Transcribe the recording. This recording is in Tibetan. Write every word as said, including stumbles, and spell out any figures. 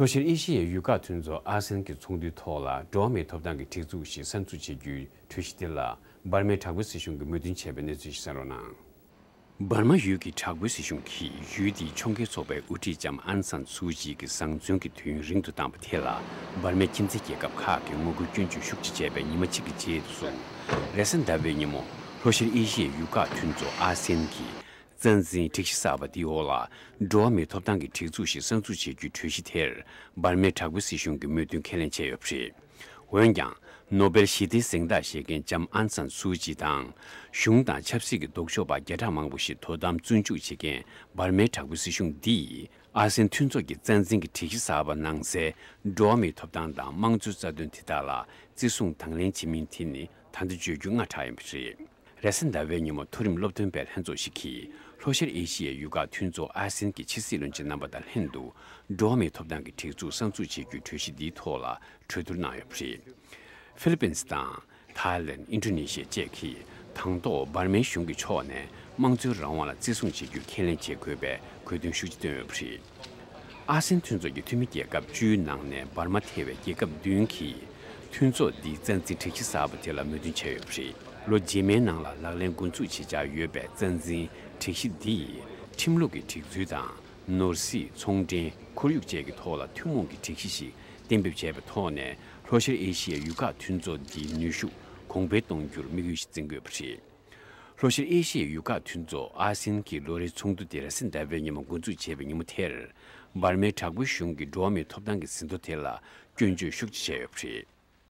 ལྷོ་ཤར་ཨེ་ཤི་ཡའི་ཡུལ་ཁག་མཐུན་ཚོགས་ཨ་སེན་གྱི་ཚོགས་འདུའི་ཐོག་ལ་འགྲོ་བ་མིའི་ཐོབ་ཐང་གི་སྒྲིག་འཛུགས་ཤིག་གསར་འཛུགས་བྱེད་རྒྱུའི་གྲོས་གཞི་དེ་ལ་འབར་མའི་དྲག་པོའི་སྲིད་གཞུང་གིས་མོས་མཐུན་བྱས་པའི་གནས་ཚུལ་ཞིག་གསན་རོགས་གནང་། འབར་མ་ཡུལ་གྱི་དྲག་པོའི་སྲིད་གཞུང་གིས་ཡུལ་དེའི་ཕྱོགས་འགལ་ཚོགས་པའི་དབུ་ཁྲིད་ལྕམ་ཨན་སན་སུའུ་ཅི་གི་བཟང་བཙོན་གྱི་དུས་ཡུན་རིང་དུ་བཏང་བ་དེ་ལ་འབར་མའི་ཁྱིམ་མཚེས་རྒྱལ་ཁབ་ཁག་གིས་ངོ་རྒོལ་སྐྱོན་བརྗོད་ཤུགས་ཆེ་བྱས་པའི་ཉི་མ་གཅིག་གི་རྗེས་སུ། རེས་གཟའ་ཟླ་བའི་ཉིན་མོ་ལྷོ་ཤར་ཨེ་ཤི་ཡའི་ཡུལ་ཁག་མཐུན་ཚོགས་ཨ་སེན་གྱི་རྩ་འཛིན་སྒྲིག་གཞི་གསར་པ་དེའི་འོག་ལ་འགྲོ་བ་མིའི་ཐོབ་ཐང་གི་སྒྲིག་འཛུགས་ཤིག་གསར་འཛུགས་བྱེད་རྒྱུའི་གྲོས་གཞི་དེར་འབར་མའི་དྲག་པོའི་སྲིད་གཞུང་གིས་མོས་མཐུན་ཁས་ལེན་བྱས་ཡོད་པ་རེད། འོན་ཀྱང་། ནོ་སྦེལ་ཞི་བདེའི་གཟེངས་རྟགས་བཞེས་མཁན་ལྕམ་ཨན་སན་སུའུ་ཅི་དང་། གཞུང་དང་ཆབ་སྲིད་ཀྱི་ལྡོག་ཕྱོགས་པ་བརྒྱ་ཕྲག་མང་པོ་ཞིག་དོ་དམ་བཙོན་འཇུག་བྱེད་མཁན་འབར་མའི་དྲག་པོའི་སྲིད་གཞུང་འདིས། ཨ་སེན་མཐུན་ཚོགས་ཀྱི་རྩ་འཛིན་གྱི་སྒྲིག་གཞི་གསར་པ་ནང་གསལ་འགྲོ་བ་མིའི་ཐོབ་ཐང་དང་དམངས་གཙོའི་རྩ་དོན་དེ་དག་ལ་བརྩི་སྲུང་དང་ལེན་བྱེད་མིན་དེ་ནི་ད་ལྟ་བརྗོད་རྒྱུ་སྔ་དྲགས་ཡིན་པ་རེད། རེས་གཟའ་ཟླ་བའི་ཉིན་མོ་མཐོ་རིམ་སློབ་སྟོན་པའི་ལྷན་ཚོགས་ཤིག་གིས་ལྷོ་ཤར་ཨེ་ཤི་ཡའི་ཡུལ་ཁག་མཐུན་ཚོགས་ཨ་སེན་གྱི་ཕྱི་སྲིད་བློན་ཆེན་རྣམ་པ་དང་ལྷན་དུ་འགྲོ་བ་མིའི་ཐོབ་ཐང་གི་སྒྲིག་འཛུགས་གསར་འཛུགས་བྱེད་རྒྱུའི་གྲོས་གཞི་འདིའི་ཐོག་ལ་གྲོས་བསྡུར་གནང་ཡོད་པ་རེད། ཧྥི་ལི་པིན་སི་དང་། ཐའི་ལེན། ཨིན་ཌོ་ནེ་ཤི་ཡ་བཅས་ཀྱིས་དང་ཐོག་འབར་མའི་གཞུང་གི་ཕྱོགས་ནས་དམངས་གཙོའི་རང་དབང་ལ་བརྩི་སྲུང་བྱེད་རྒྱུ་ཁས་ལེན་བྱེད་དགོས་པའི་དགོས་འདུན་ཤུགས་ཆེ་བཏོན་ཡོད་པ་རེད། ཨ་སེན་མཐུན་ཚོགས་ཀྱི་འཐུས་མི་རྒྱལ་ཁབ་བཅུའི་ནང་ནས་འབར་མ་ཐེ་བའི་རྒྱལ་ཁབ་བདུན་གྱིས་མཐུན་ཚོགས་འདིའི་རྩ་འཛིན་སྒྲིག་གཞི་གསར་པ་དེ་ལ་མོས་མཐུན་བྱས་ཡོད་པ་རེད། ལོ་རྗེས་མའི་ནང་ལ་ལག་ལེན་འགོ་འཛུགས་བྱེད་འཆར་ཡོད་པའི་རྩ་འཛིན་སྒྲིག་གཞི་འདིས་ཁྲིམས་ལུགས་ཀྱི་སྒྲིག་འཛུལ་དང་། ནོར་སྲིད། ཚོང་འབྲེལ། ཁོར་ཡུག་བཅས་ཀྱི་ཐོག་ལ་ཐུན་མོང་གི་སྒྲིག་གཞི་ཞིག་གཏན་འབེབས་བྱས་པའི་ཐོག་ནས་ལྷོ་ཤར་ཨེ་ཤི་ཡའི་ཡུལ་ཁག་མཐུན་ཚོགས་འདིའི་ནུས་ཤུགས་གོང་འཕེལ་གཏོང་རྒྱུར་དམིགས་ཡུལ་ཞིག་འཛིན་དགོས་པ་རེད། ལྷོ་ཤར་ཨེ་ཤི་ཡའི་ཡུལ་ཁག་མཐུན་ཚོགས་ཨ་སེན་གྱི་ལོ་རེའི་ཚོགས་འདུ་དེ་རེས་གཟའ་ཟླ་བའི་ཉིན་མོ་འགོ་འཛུགས་བྱས་པའི་ཉིན་མོ་དེར། འབར་མའི་དྲག་པོའི་གཞུང་གིས་འགྲོ་བ་མིའི་ཐོབ་ཐང་གི་ཟིན་ཐོ་དེ་ལ་སྐྱོན་བརྗོད་ཤུགས་ཆེ་བྱས་ཡོད་པ་རེད།